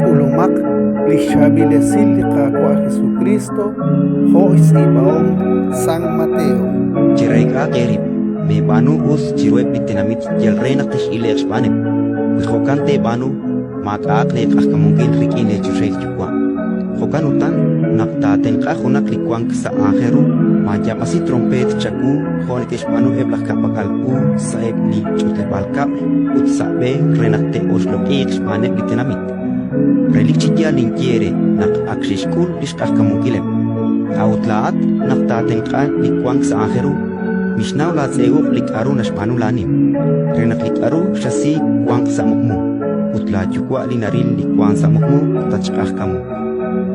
K'ulumaq li xchaab'il esil li Qaawa' Jesukriist jo' xtz'iib'ahom San Mateo. Chereek'ahaq eerib', meeb'aanu us chiruheb' li tenamit yal re naq tex'ile'q xb'aaneb'. Wi jo'kan teeb'aanu, maak'a'aq leeq'ajkamunkil rik'in leechoxahil Yuwa'. Jo'kan utan, naq taatenq'a junaq li wank sa' aajel ru, maayaab'asi tronpeet chawu jo' neke'xb'aanu eb' laj ka'pak'al u sa'eb' li ch'utleb'aal kab'l ut sa' b'e re naq te'oxloq'iiq xb'aaneb' li tenamit. Relik chi yaal ninye eere naq ak xe'xk'ul li xq'ajkamunkileb'. A'ut laa'at, naq taatenq'a li wank sa' aajel ru, mixnaw laatz'e uq' li k'aru naxb'aanu laanim, re naq li k'aru xasi wanq sa' muqmu, ut laaYuwa' li naril li wank sa' muqmu tatxq'ajkamu.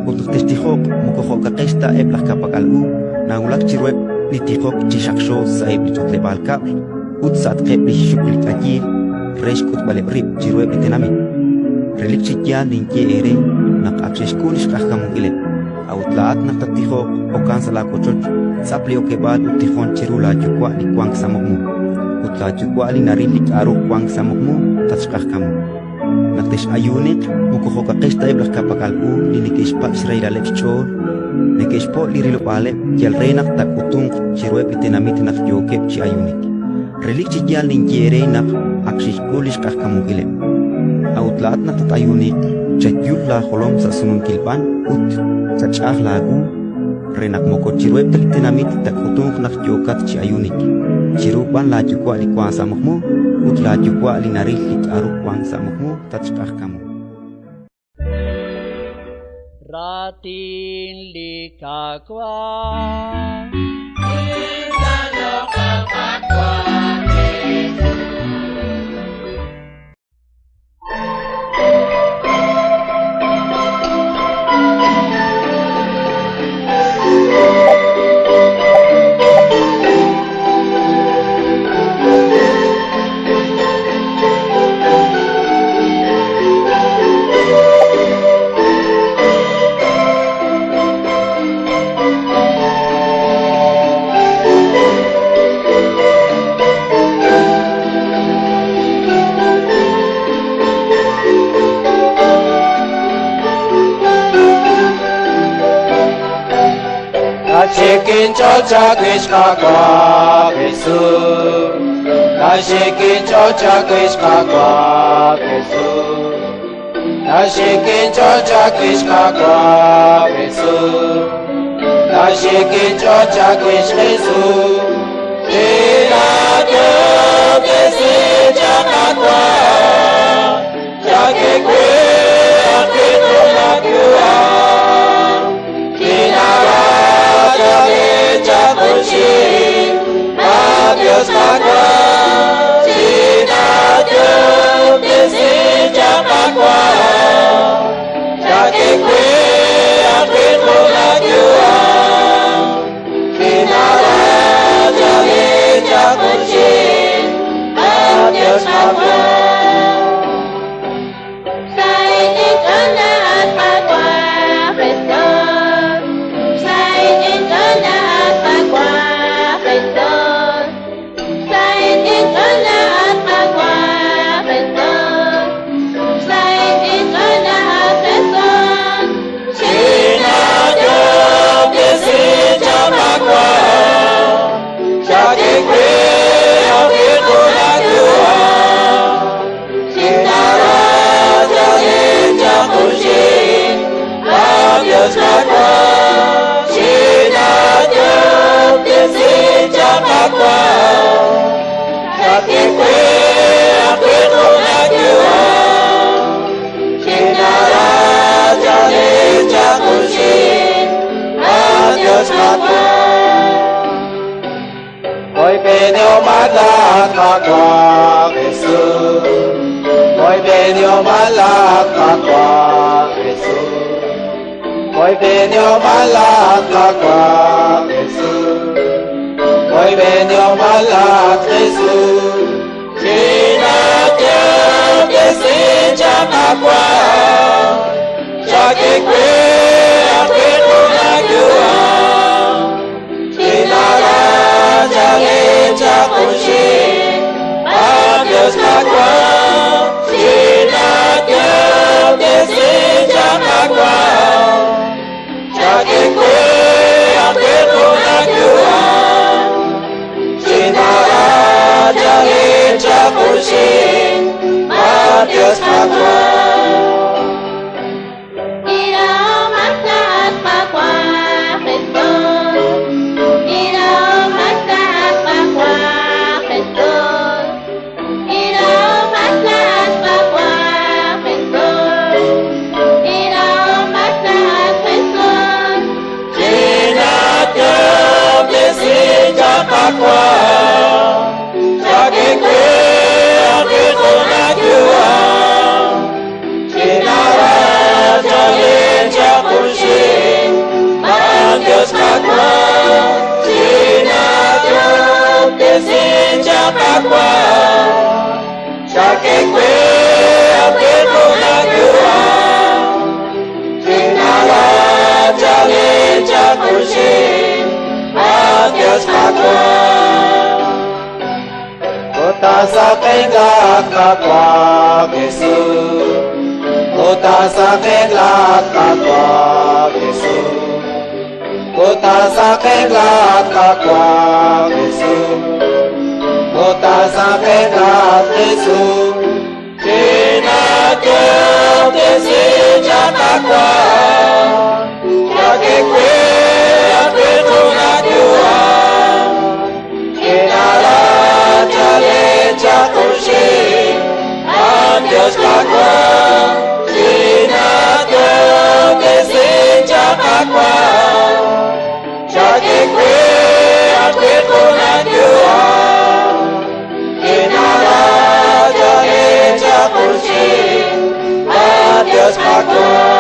Ut naq textijoq, moko jo'kaqex ta eb' laj ka'pak'al u, nawulak chiruheb' li tijok chi xaqxo sa'eb' li ch'utleb'aal kab'l ut sa'atqeb' li xxuk li k'ayiil re xk'utb'aleb' rib' chiruheb' li tenamit. Relik chi yaal ninye eere naq ak xe'xk'ul li xq'ajkamunkileb'. A'ut laa'at naq tattijoq, okan sa' laawochoch, tz'ap li okeb'aal ut tijon chiru laaYuwa' li wank sa' muqmu. Ut laaYuwa' li naril li k'aru wank sa' muqmu tatxq'ajkamu. Naq tex'ayuuniq, moko jo'kaqex ta eb' laj ka'pak'al u li neke'xpak' xrahilaleb' xch'ool, neke'xpo' li rilob'aaleb' yal re naq taak'utunq chiruheb' li tenamit naq yookeb' chi ayuunik. Relik chi yaal ninye eere naq ak xe'xk'ul li xq'ajkamunkileb'. A'ut laa'at naq tat-ayuuniq, chayul laajolom sa' sununkil b'an ut chach'aj laawu re naq moko chiruheb' ta li tenamit taak'utunq naq yookat chi ayuunik, chiru b'an laaYuwa' li wank sa' muqmu, ut laaYuwa' li naril li k'aru wank sa' muqmu tatxq'ajkamu. Raatin li Qaawa'. Dios.